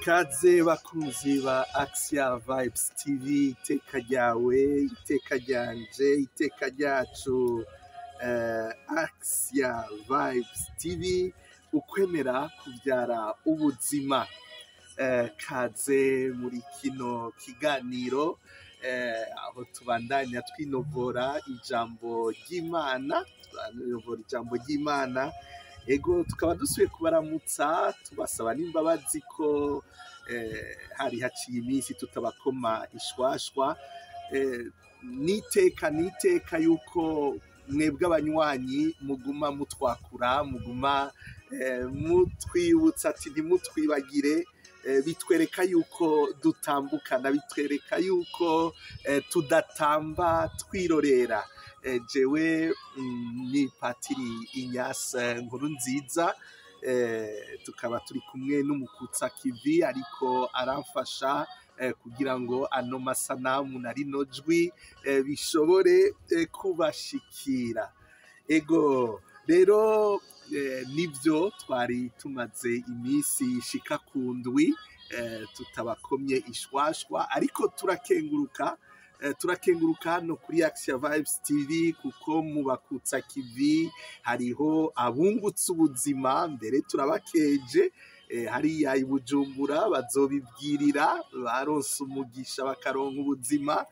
Kaze bakunzi ba Axia Vibes TV, iteka ryawe, iteka ryanje, iteka ryacu. Axia Vibes TV, ukwemera kubyara ubuzima. Kaze muri kino kiganiro, aho tubandanya twinovora ijambo ry'Imana, twinovora ijambo ry'Imana. Ego, tukaba dusubiye kubaramutsa, tubasaba n'imbabazi ko hari haciye iminsi tutabakoma ishwashwa. Niteka niteka yuko mwebwe abanywanyi muguma mutwakura, muguma mutwibutsa ati ntimutwibagire. Bitwereka yuko dutambukana, bitwereka yuko tudatamba twirorera. Jewe ni Patiri Ignace Nkuru Nziza, tukaba turi kumwe n'umukutsa kivi ariko aramfasha kugira ngo ano masanamu na rino jwi bishobore kubashikira. Ego rero, nibyo, twari tumaze iminsi ishika ku ndwi tutabakomye ishwashwa, ariko turakenguruka, turakenguruka hano kuri Axia Vibes TV, kuko mu bakutsa kivi hariho abungutse ubuzima. Mbere turabakeje hariya i Bujumbura, bazobibwirira baronse umugisha bakaronka ubuzima.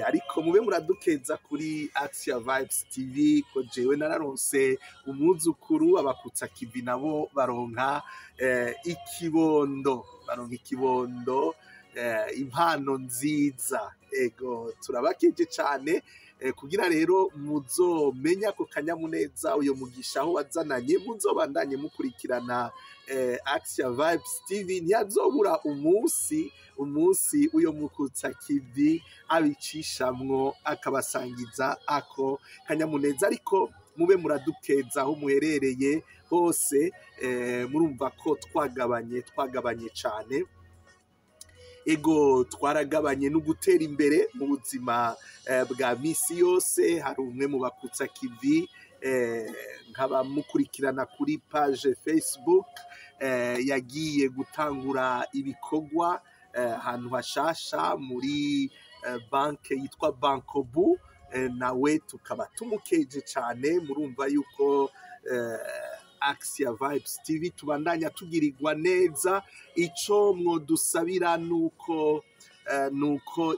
Ariko mube muradukeza kuri Axia Vibes TV ko jewe nararonse umwuzukuru, abakutsa kivi nabo baronka ikibondo, baronka ikibondo, impano nziza. Ego, turabakeje cyane. Kugira rero muzomenya ko kanyamuneza uyo mugisha aho wazananye, muzobandanye mukurikirana Axia Vibes TV. Ntiyazobura umunsi, umunsi uyo mukutsa kivi abicishamwo akabasangiza ako kanyamuneza. Ariko mube muradukeza aho muherereye hose. Murumva ko twagabanye, twagabanye cyane. Ego, twaragabanye no gutera imbere mu buzima bwa misi yose. Hari umwe mu bakutsa kivi, nk'abamukurikirana kuri page Facebook, yagiye gutangura ibikorwa ahantu hashasha muri banke yitwa Bankobu, nawe tukaba tumukeje cyane. Murumva yuko Axia Vibes TV tubandanya tugirirwa neza. Ico mwodusabira nuko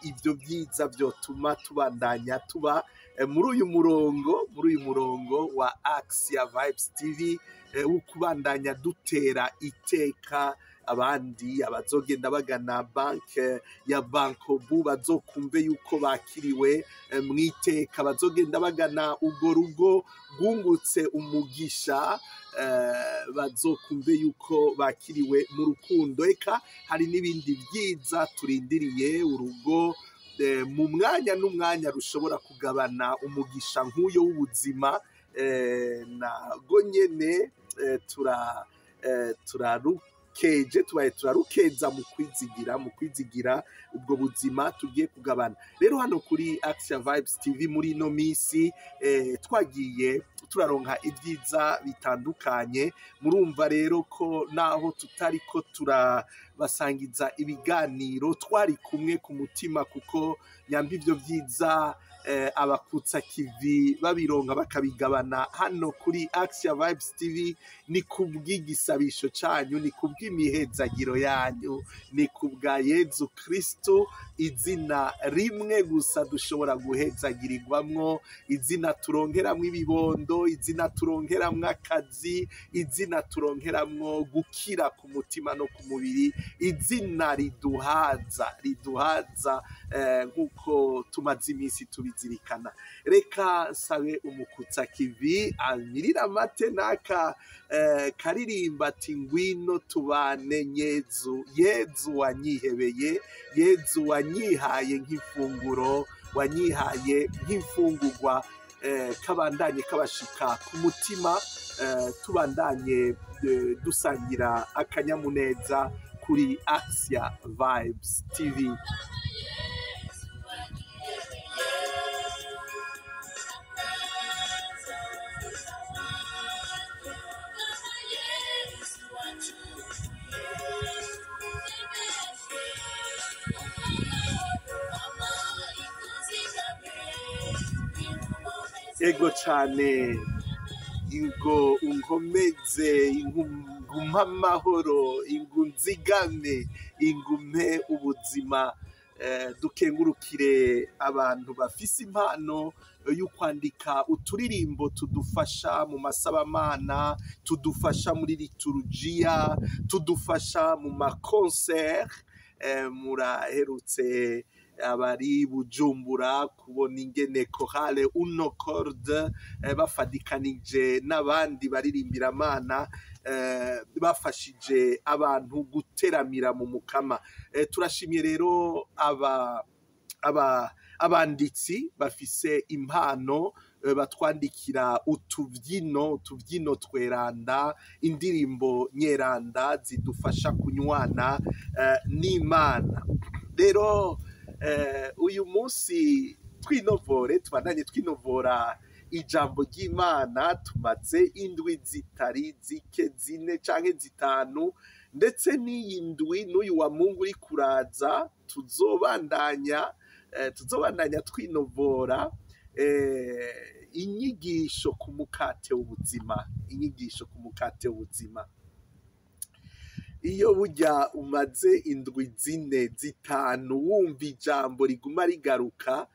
ivyo byiza vyotuma tubandanya tuba muri uyu murongo, muri uyu murongo wa Axia Vibes TV, wo kubandanya dutera iteka abandi. Abazogenda bagana banke ya Bankobu bazokumve yuko bakiriwe mwiteka, bazogenda bagana urwo rugo rwungutse umugisha bazokumve yuko bakiriwe mu rukundo. Eka hari n'ibindi byiza turindiriye, urugo mu mwanya n'umwanya rushobora kugabana umugisha nk'uyo w'ubuzima, nago nyene turarukeje, tubaye turarukeza mu kwizigira, mu kwizigira ubwo buzima tugiye kugabana. Rero hano kuri Axia Vibes TV muri ino minsi twagiye turaronka ibyiza bitandukanye. Murumva rero ko naho tutariko turabasangiza ibiganiro, twari kumwe ku mutima, kuko nyamba ivyo byiza abakutsa kivi babironka bakabigabana hano kuri Axia Vibes TV, ni kubw'igisabisho canyu, ni kubw'imihezagiro yanyu, ni kubwa Yezu Kristo, izina rimwe gusa dushobora guhezagirirwamwo, izina turonkeramwo ibibondo, izina turonkeramwo akazi, izina turonkeramwo gukira ku mutima no ku mubiri, izina riduhaza, riduhaza, nk'uko tumaze iminsi tubizirikana. Reka sabe umukutsa kivi amirira amate n'aka karirimba ati ngwino tubane Yezu, Yezu wanyihebeye, Yezu wanyihaye nk'ifunguro, wanyihaye nk'imfungurwa. Kabandanye kabashika ku mutima, tubandanye dusangira akanyamuneza kuri Axia Vibes TV. Yesu. Ego cane, ingo unkomeze, ingumpe amahoro, ingunzigame, ingumpe ubuzima. Dukengurukire abantu bafise impano yo kwandika uturirimbo tudufasha mu masabamana, tudufasha muri liturujia, tudufasha mu maconcert. Muraherutse abari Bujumbura kubona ingene chorale Uno Corde bafadikanije n'abandi baririmbiramana bafashije abantu guteramira mu Mukama. Turashimye rero aba aba abanditsi bafise impano, batwandikira utuvyino tweranda, indirimbo nyeranda zidufasha kunywana n'Imana. Rero uyu munsi twinovore, tubandanye twinovora ijambo ry'Imana. Tumaze indwi zitari zike, 4 canke 5, ndetse n'iyi ndwi n'uyu wa Mungu uri kuraza tuzobandanya twinovora inyigisho ku mukate w'ubuzima, inyigisho ku mukate w'ubuzima. Iyo burya umaze indwi 4, 5 wumva ijambo riguma rigaruka,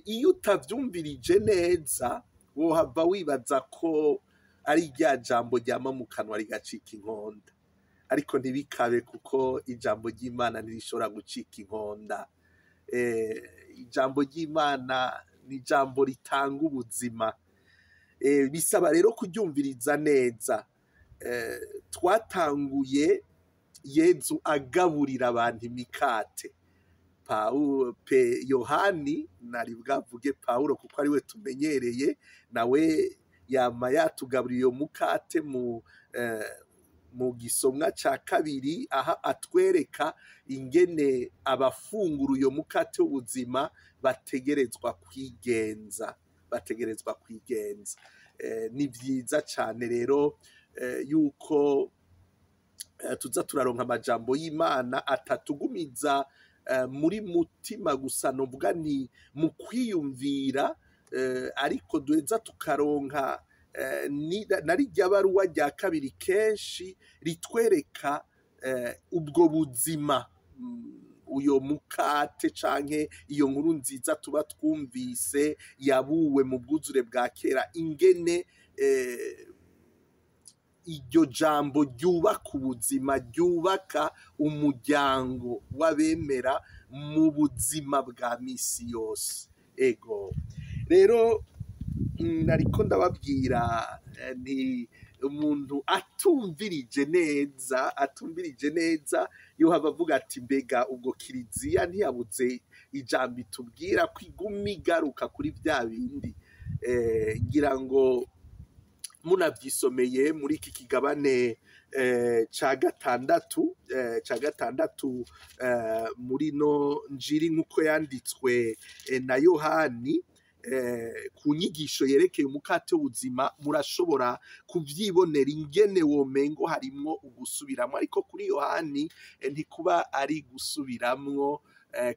iyo utavyumvirije neza wohava wibaza ko ari rya jambo ryama mu kanwa rigacika inkonda. Ariko ntibikabe, kuko ijambo ry'Imana ntirishobora gucika inkonda. Ijambo ry'Imana ni ijambo ritanga ubuzima. Bisaba rero kuryumviriza neza. Twatanguye Yezu agaburira abantu imikate. Paulo pe Yohani, nari bwavuge Paulo kuko ariwe tumenyereye, nawe yama yatugaburiye iyo mukate mu gisomwa ca kabiri, aha atwereka ingene abafungura uyo mukate w'ubuzima bategerezwa kwigenza, bategerezwa kwigenza. Ni vyiza cane rero yuko tuza turaronka amajambo y'Imana atatugumiza muri mutima gusa, novuga ni mu kwiyumvira, ariko duheza tukaronka na rirya baruwa rya kabiri kenshi ritwereka ubwo buzima, uyo mukate canke iyo nkuru nziza tuba twumvise yabuwe mu bwuzure bwa kera, ingene iryo jambo ryubaka ubuzima, ryubaka umuryango w'abemera mu buzima bwa misi yose. Ego rero nariko ndababwira ni umuntu atumvirije neza, atumvirije neza yohava avuga ati mbega ubwo kiliziya ntiyabuze ijambo itubwira ko iguma igaruka kuri vya bindi. Ngira ngo munavyisomeye muri iki kigabane ca gatandatu, muri no njiri nk'uko yanditswe na Yohani, ku nyigisho yerekeye umukate w'ubuzima, murashobora kuvyibonera ingene womengo harimwo ugusubiramwo, ariko kuri Yohani ntikuba ari gusubiramwo,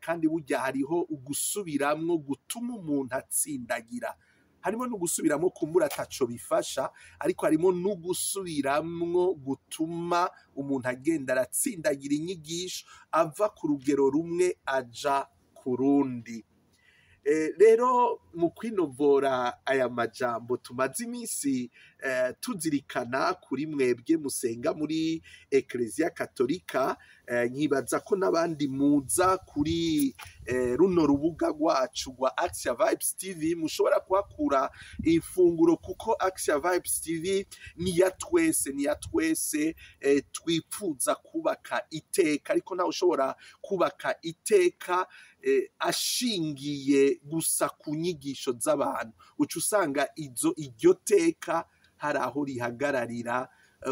kandi burya hariho ugusubiramwo gutuma umuntu atsindagira. Harimo n'ugusubiramwo kumbura ataco bifasha, ariko harimo n'ugusubiramwo gutuma umuntu agenda aratsindagira inyigisho, ava ku rugero rumwe aja ku rundi. Rero mu kwinovora aya majambo tumaze iminsi tuzirikana kuri mwebwe musenga muri Ecclesia Katolika, nkibaza ko n'abandi muza kuri runo rubuga rwacu rwa Axia Vibes TV mushobora kuhakura ifunguro, kuko Axia Vibes TV ni ya twese, ni ya twese. Twipfuza kubaka iteka, ariko ntawe ushobora kubaka iteka ashingiye gusa ku nyigisho z'abantu. Uca usanga iryo teka hari aho rihagararira,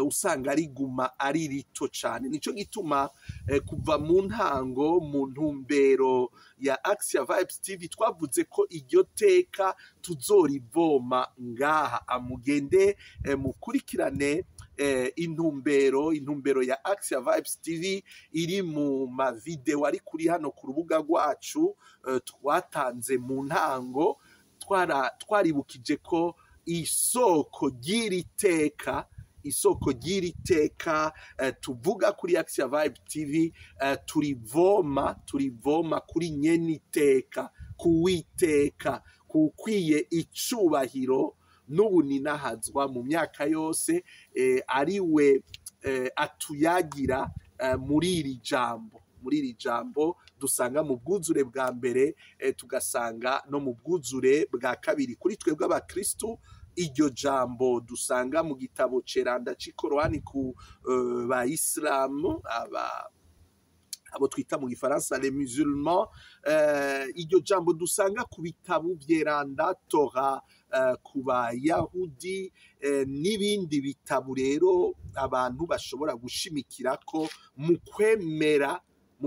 usanga riguma ari rito cane. Nico gituma kuva mu ntango, mu ntumbero ya Axia Vibes TV, twavuze ko iryo teka tuzorivoma ngaha. Amugende mukurikirane intumbero ya Axia Vibes TV iri mu mavideo ari kuri hano ku rubuga rwacu, twatanze mu ntango. Twaribukije ko isoko ry'iri teka, isoko ry'iri teka tuvuga kuri Axia Vibe TV, turivoma kuri nyene iteka, kuwiteka, kukwiye icubahiro n'ubuninahazwa mu myaka yose, ariwe atuyagira muri iri jambo, muri iri jambo dusanga mu bwuzure bwa mbere, tugasanga no mu bwuzure bwa kabiri. Kuri twebwe abakristu, iryo jambo dusanga mu gitabo ceranda c'ikorowani ku bayisilamu, abo twita mu gifaransa les musulmans, iryo jambo dusanga ku bitabo vyeranda Torah ku bayahudi, n'ibindi bitabo rero abantu bashobora gushimikirako mu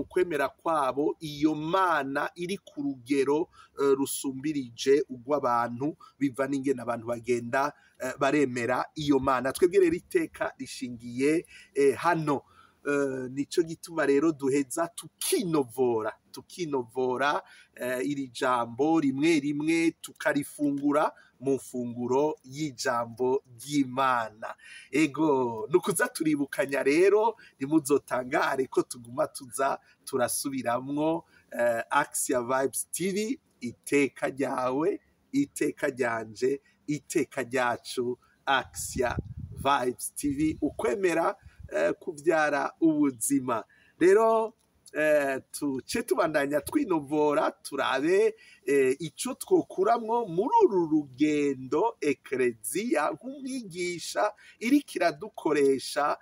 kwemera kwabo iyo mana iri ku rugero rusumbirije urw'abantu, biva n'ingene abantu bagenda baremera iyo mana. Twebwe rero iteka rishingiye hano. Nico gituma rero duheza tukinovora iri jambo rimwe rimwe tukarifungura mu mfunguro y'ijambo ry'Imana. Ego, nukuza turibukanya rero, ntimuzotangare ko tuguma tuza turasubiramwo. Axia Vibes TV, iteka ryawe, iteka ryanje, iteka ryacu. Axia Vibes TV, ukwemera kubyara ubuzima. Rero tuce tubandanya twinovora, turabe ico twokuramwo muri uru rugendo Ekleziya nk'umwigisha iriko iradukoresha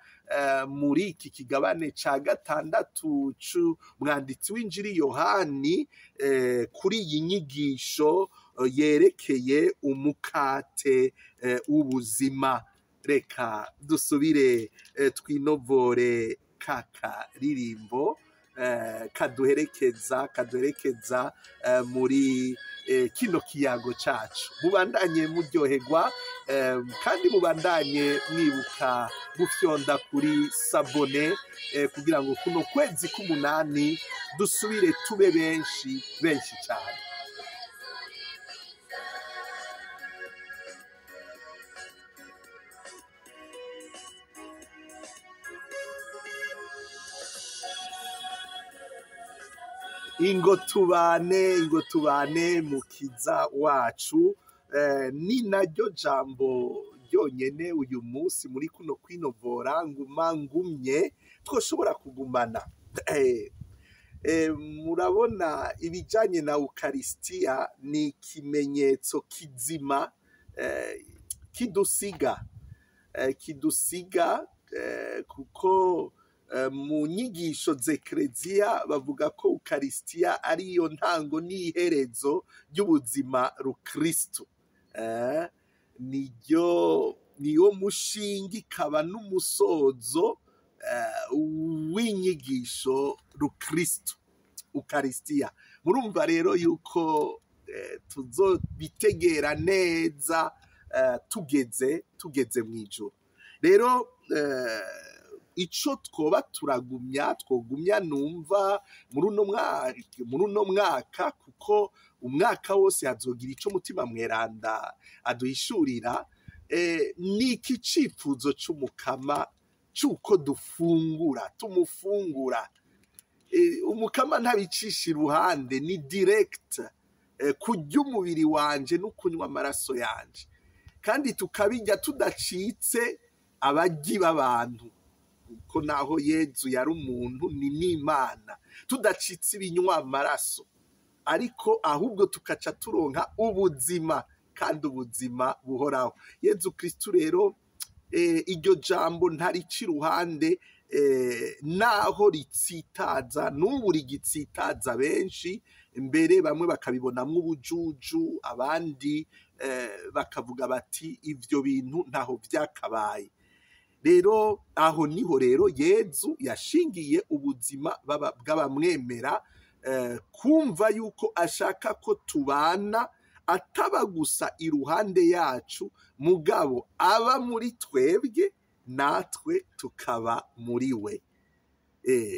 muri iki kigabane ca gatandatu c'umwanditsi w'Injiri Yohani, kuri iyi nyigisho yerekeye umukate w'ubuzima. Reka dusubire twinovore kaka ririmbo kaduherekeza muri kino kiyago cacu. Mubandanye muryoherwa, kandi mubandanye mwibuka gufyonda kuri s'abonner, kugira ngo kuno kwezi k'umunani dusubire tube benshi benshi cyane. Ingo tubane, ingo tubane mukiza wacu. Ni naryo jambo ryonyene uyu munsi muri kuno kwinovora nguma ngumye twoshobora kugumana. Murabona ibijanye na Ukaristia ni ikimenyetso kizima kidusiga, kuko mu nyigisho z'Ekleziya bavuga ko Ukaristia ariyo ntango n'iherezo ry'ubuzima rukristu. Niyo mushinga ikaba n'umusozo w'inyigisho rukristu, Ukaristia. Murumva rero yuko tuzobitegera neza tugeze mw'ijuru. Rero ico twoba turagumya, twogumya numva muri uno mwaka, kuko umwaka wose hazogira ico Mutima Mweranda aduhishurira, ni iki cifuzo c'Umukama c'uko dufungura, tumufungura. Umukama ntabicisha iruhande, ni direct, kurya umubiri wanje no kunywa amaraso yanje, kandi tukabirya tudacitse abaryi b'abantu, kuko naho Yezu yari umuntu ni n'Imana, tudacitse ibinywa amaraso, ariko ahubwo tukaca turonka ubuzima, kandi ubuzima buhoraho. Yezu Kristu rero iryo jambo ntarica iruhande, naho ritsitaza, n'ubu rigitsitaza benshi, mbere bamwe bakabibonamwo ubujuju, abandi bakavuga bati ivyo bintu ntaho vyakabaye. Rero aho niho rero Yezu yashingiye ubuzima bw'abamwemera, kumva yuko ashaka ko tubana, ataba gusa iruhande yacu, mugabo aba muri twebwe natwe tukaba muri we.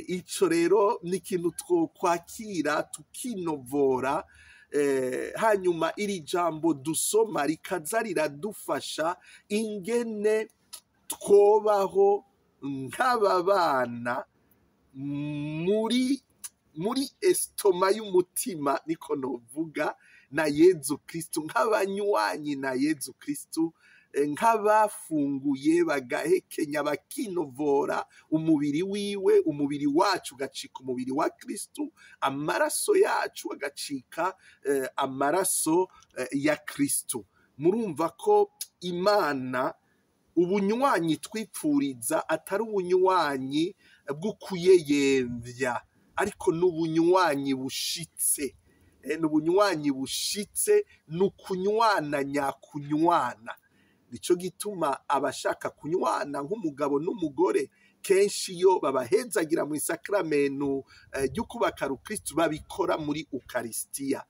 Ico rero ni ikintu twokwakira tukinovora, Hanyuma iri jambo dusoma rikaza riradufasha ingene twobaho nk'aba bana muri estomac y'umutima, niko novuga, na Yezu Kristu, nk'abanywanyi na Yezu Kristu, nk'abafunguye bagahekenya bakinovora umubiri wiwe. Umubiri wacu ugacika umubiri wa Kristu, amaraso yacu agacika amaraso ya Kristu. Murumva ko Imana, ubunywanyi twipfuriza atari ubunywanyi bwo kuyeyemvya, ariko n'ubunywanyi bushitse. N'ubunywanyi bushitse, ni ukunywana nyakunywana. Nico gituma abashaka kunywana nk'umugabo n'umugore, kenshi iyo babahezagira mu isakramenu ryo kubaka rukristu, babikora muri ukarisitiya.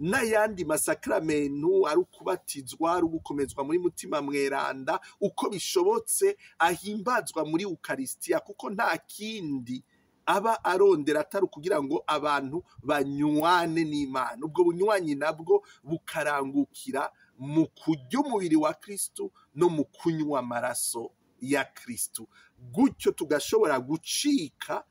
N'ayandi masakramenu, ari ukubatizwa, ari ugukomezwa muri Mutima Mweranda, uko bishobotse ahimbazwa muri ukarisitiya, kuko nta kindi aba arondera atari ukugira ngo abantu banywane n'Imana. Ubwo bunywanyi nabwo bukarangukira mu kurya umubiri wa Kristu no mu kunywa amaraso ya Kristu, gutyo tugashobora gucika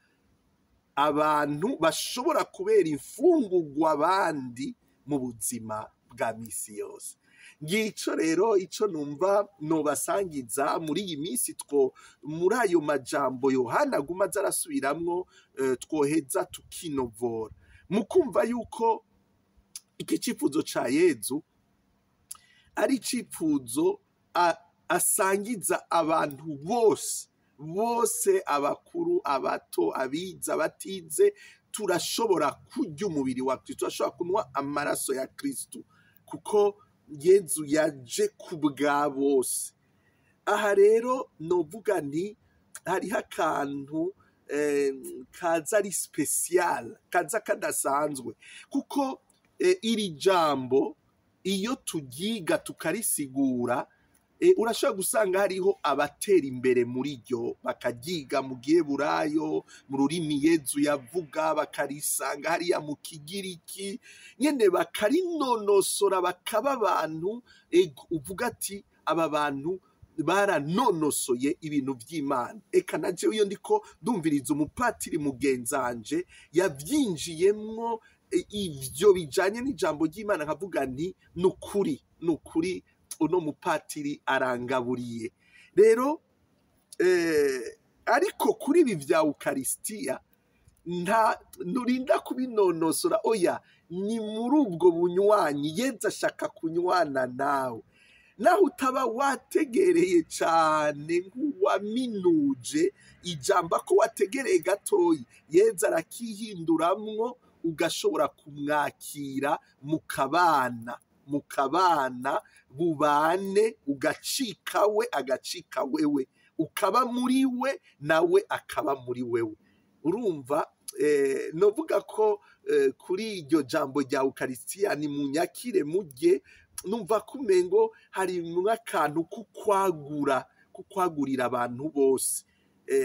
abantu bashobora kubera imfungurwa abandi mu buzima bwa misi yose. Ngico rero ico numva nobasangiza muri iyi minsi, two muri ayo majambo Yohana aguma aza arasubiramwo, twoheza tukinovora mu kumva yuko iki cifuzo ca Yezu ari icifuzo asangiza abantu bose bose, abakuru, abato, abize, abatize. Turashobora kurya umubiri wa Kristu, turashobora kunywa amaraso ya Kristu, kuko Yezu yaje ku bwa bose. Aha rero novuga nti hariho akantu kaza ari spécial, kaza kadasanzwe, kuko iri jambo iyo turyiga tukarisigura, urashobora gusanga hariho abatera imbere muri ryo, bakaryiga mu giheburayo, mu rurimi Yezu yavuga, bakarisanga hariya mu kigiriki nyene, bakarinonosora, bakaba abantu uvuga ati aba bantu baranonosoye ibintu vy'Imana. Eka na jewe iyo ndiko ndumviriza umupatiri mugenzanje yavyinjiyemwo, ivyo bijanye n'ijambo ry'Imana, nkavuga nti nukuri nukuri uno mupatiri arangaburiye. Rero ariko kuri ibi vya ukarisitiya nta nturinda kubinonosora, oya, ni muri ubwo bunywanyi Yezu ashaka kunywana nawe, naho utaba wategereye cane nk'uwaminuje ijambo. Ko wategereye gatoyi, Yezu arakihinduramwo, ugashobora kumwakira, mukabana, mukabana bubane, ugacika we, agacika wewe, ukaba muri we, nawe akaba muri wewe. Urumva novuga ko kuri iryo jambo rya ukarisitiya, ni munyakire murye, numva ko umengo harimwo akantu kukwagura, kukwagurira abantu bose.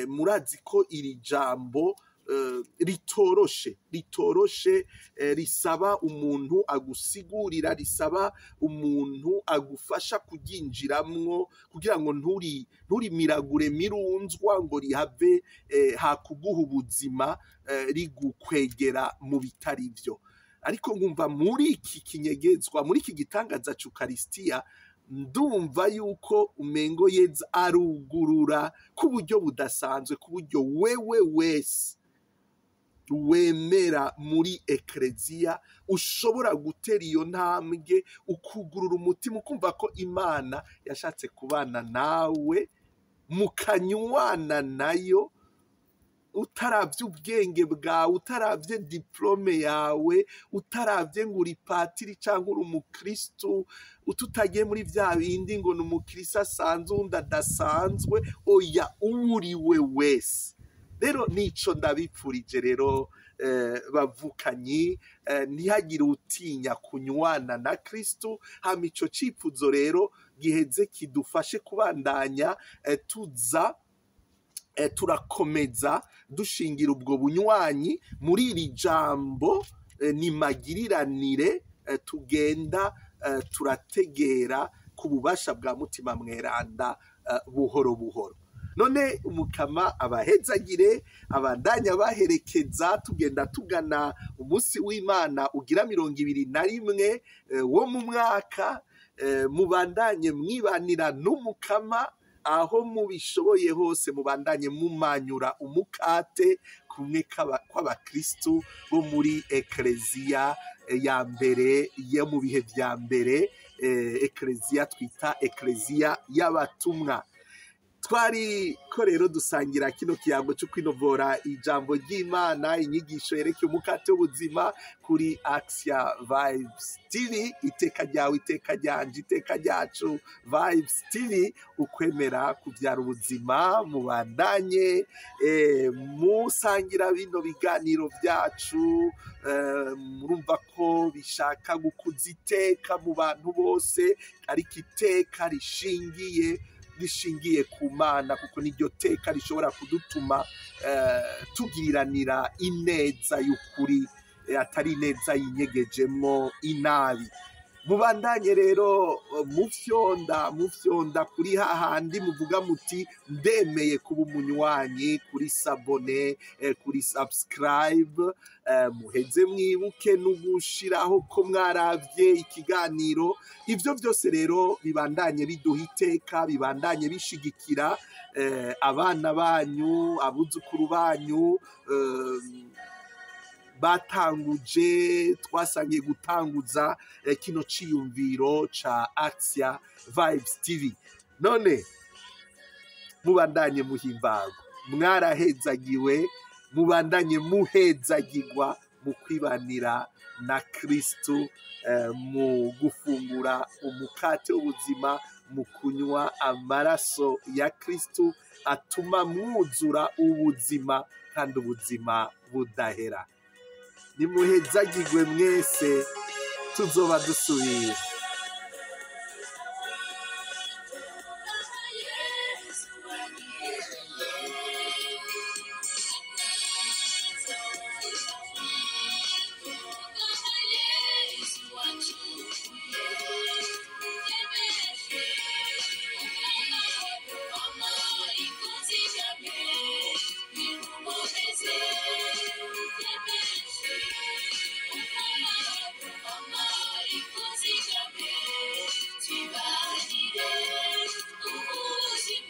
Murazi ko iri jambo ritoroshe, ritoroshe, risaba umuntu agusigurira, risaba umuntu agufasha kuryinjiramwo, kugira ngo nturimiragure mirunzwa ngo rihave hakuguha ubuzima rigukwegera mu bitari vyo. Ariko nkumva muri iki kinyegezwa, muri iki gitangaza c'ukarisitiya, ndumva yuko umengo Yezu arugurura ku buryo budasanzwe, ku buryo wewe wese wemera muri ekleziya ushobora gutera iyo ntambwe, ukugurura umutima, ukumva ko Imana yashatse kubana nawe, mukanywana nayo, utaravye ubwenge bwawe, utaravye diplôme yawe, utaravye ngo uri patiri canke uri umukristu, tutagiye muri vya bindi ngo ni umukristu asanzwe uwundi adasanzwe, oya, uwuriwe wese. Rero nico ndabipfurije rero, bavukanyi, ntihagire utinya kunywana na Kristu. Hama ico cifuzo rero giheze kidufashe kubandanya tuza turakomeza dushingira ubwo bunywanyi muri iri jambo, ni magiriranire. tugenda turategera ku bubasha bwa Mutima Mweranda buhoro buhoro. None Umukama abahezagire, abandanya baherekeza, tugenda tugana umunsi w'Imana ugira 21 wo mu mwaka. Mubandanye mwibanira n'Umukama aho mubishoboye hose, mubandanye mumanyura umukate kumwe kw'abakristu bo muri ekleziya ya mbere yo mu bihe vya mbere, ekleziya twita ekleziya y'abatumwa. Twari ko rero dusangira kino kiyago cyo kwinovora ijambo ry'Imana, inyigisho yerekeye umukate w'ubuzima kuri Axia Vibes TV. Iteka ryawe, iteka ryanje, iteka ryacu, Vibes TV, ukwemera kubyara ubuzima. Mubandanye musangira bino biganiro byacu, murumva ko bishaka gukuza iteka mu bantu bose, ariko iteka rishingiye ku Mana, kuko niryo teka rishobora kudutuma tugiriranira ineza y'ukuri, atari ineza yinyegejemwo inabi. Mubandanye rero mufyonda kuri hahandi muvuga muti ndemeye kuba umunywanyi, kuri s'abonner, kuri subscribe, muheze mwibuke no gushiraho ko mwaravye ikiganiro. Ivyo vyose rero bibandanye biduha iteka, bibandanye bishigikira abana banyu, abuzukuru banyu, batanguje, twasangiye gutanguza kino ciyumviro ca Axia Vibes TV. None mubandanye muhimbagwa, mwarahezagiwe, mubandanye muhezagirwa mu kwibanira na Kristu, mu gufungura umukate w'ubuzima, mu kunywa amaraso ya Kristu atuma mwuzura ubuzima kandi ubuzima budahera. Nimuhezagirwe mwese, tuzoba dusubira.